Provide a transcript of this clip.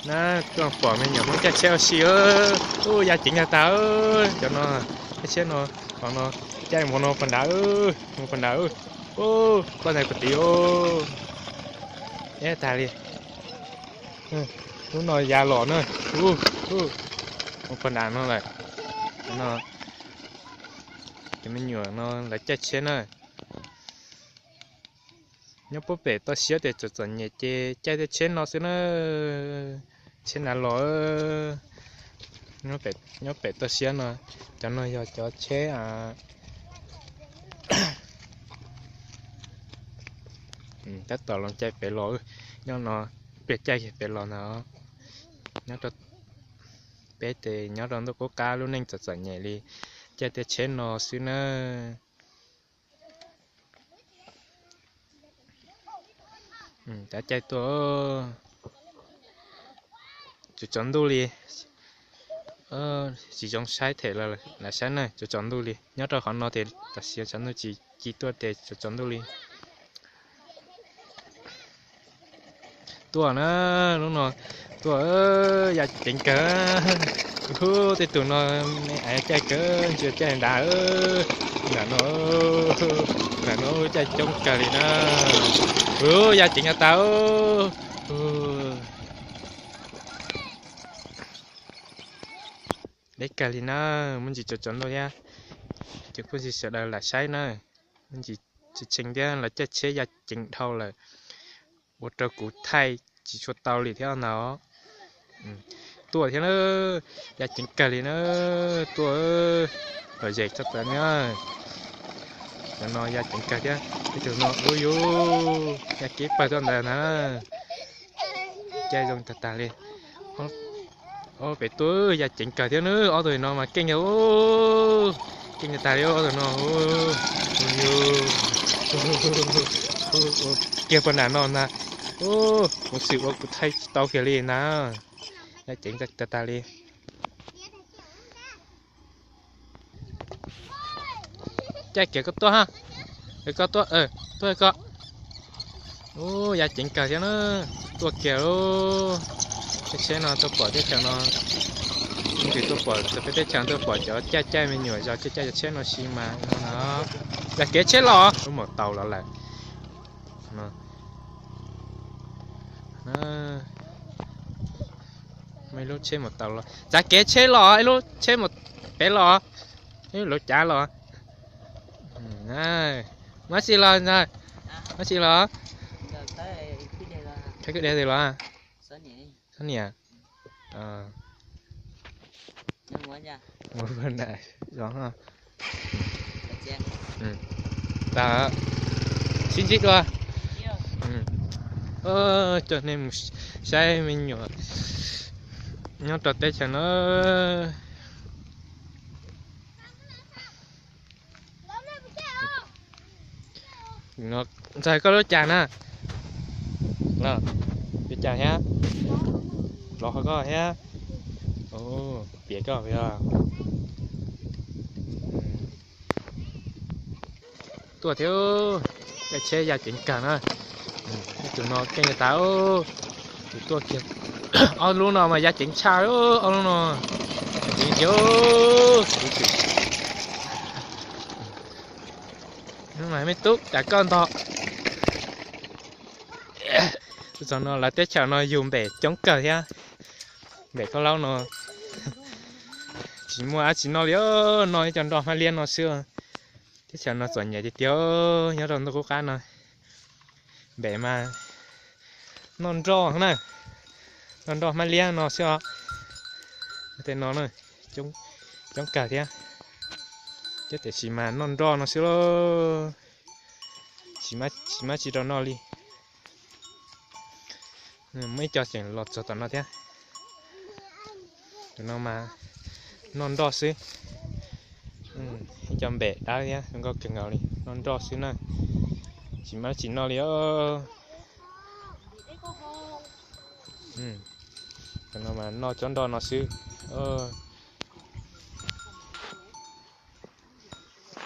Na, tuaj pom me nyuam Hmoob caij tsheb ua si. Ub, ya ceev tag tag. Cov no, caij tsheb no, qhov no, caij mus no pog nrad, mus pog nrad. Ub, koj ntag pog tid. Eb tag li. Lub no ya los na. Mus pog nrad no lawm. No, cov me nyuam no lawv caij tsheb na. Nyob puag pem toj siab ces txom txom nyem ces caij tej tsheb no xwb na. Tsheb nav los. Nyob pem toj siab no, cov no yog cov tsheb tab tom los caij pem los. Nyob no, peb caij pem los ntag. Nyob rau, peb ces nyob rau ntuj qub qab lub neej txom txom nyem li, caij tej tsheb no xwb na. Cav caij tuaj, tsaus tsaus ntuj li. Tsis zoo saib them lawm, lam saib na, tsaus tsaus ntuj li. Nyob rau qhov no ces tam sim tsaus ntuj, tsis ci tuaj ces tsaus tsaus ntuj li. Tuaj na, lub no tuaj, ya ceev kawg. Hu, tej tus no me aiv caij kawg, ntsia caij nrad. Nram no, nram no caij coob kawg li na. Hu, ya ceev tag tag. Deb kawg li na, muaj ntsis tsaus tsaus ntuj thiab. Ces kuj tsis sawv daws lam saib na, muaj ntsis tshee thiab, lawv caij tsheb ya ceev dhau lawm, ua rau kuv thaij tsis tshua tau li thiab ntag. Tuaj thiab na, ya ceev kawg li na, tuaj, lom zem tshaj plaws na. Cov no ya ceev kawg thiab, ib tug no ub yuv, ya kev pawg tuaj ntawd na. Caij zoo tag tag li. Ob pem tuaj ya ceev kawg thiab na, ob tug no mas keej, keej tag li ob tug no. Kiag pog nram no ntag, mus xwm ua kuv thaij tsis tau kiag li ntag, ya ceev tag tag li. Caij kiag koj tuaj ha, koj tuaj, tuaj koj. Ub, ya ceev kawg thiab na, tuaj kiag lauj. Tej tsheb no tuaj pom teb chaws no, ib ntsis tuaj pom txog peb teb chaws tuaj pom cov caij caij me nyuam zos caij caij cov tsheb no si mas no na. Yog kev tsheb los, lub maum taus los lawm. Muaj ib lub tsheb maum taus los, txav kev tsheb los, ib lub tsheb maum pem los, ib lub cav los. Mab xi los ntag, mab xi los. Khawb kwj deg los? Txhob niam. Mus pag nram zos. Tas, sib ntsib dua. Coj nej mus saib me nyuam nyob rau teb chaws no. Ntxawg, koj lub cas na? Lub cas thiab? Lov qhov koj thiab. Piav koj yog. Tuaj thiab, caij tsheb ya ceev kawg na. Tus no keej tas, tus tuaj kiag. Ob lub no mas ya ceev tshaj, ob lub no ceev tiag. Me tub, cas koj ntog. Txog no lawv teb chaws no yug npem coob kawg thiab. Npem khaub laub no tsis muaj dab tsi noj li, noj ib co nroj hmab liab no xwb. Teb chaws no txom nyem tiag tiag, nyob rau ntuj qub qab no. Npem mas noj nroj na, noj nroj hmab liab no xwb os. Tej no coob kawg thiab, tiam sis mas noj nroj no xwb lauj, tsis muaj tsis rau noj li. Muaj ib co tseem los txog tom no thiab. Tus no mas noj nroj xwb. Ib co npem dawb thiab, zoo nkauj kawg nkaus li, noj nroj xwb na, tsis muaj dab tsi noj li. Tus no mas noj cov nroj no xwb.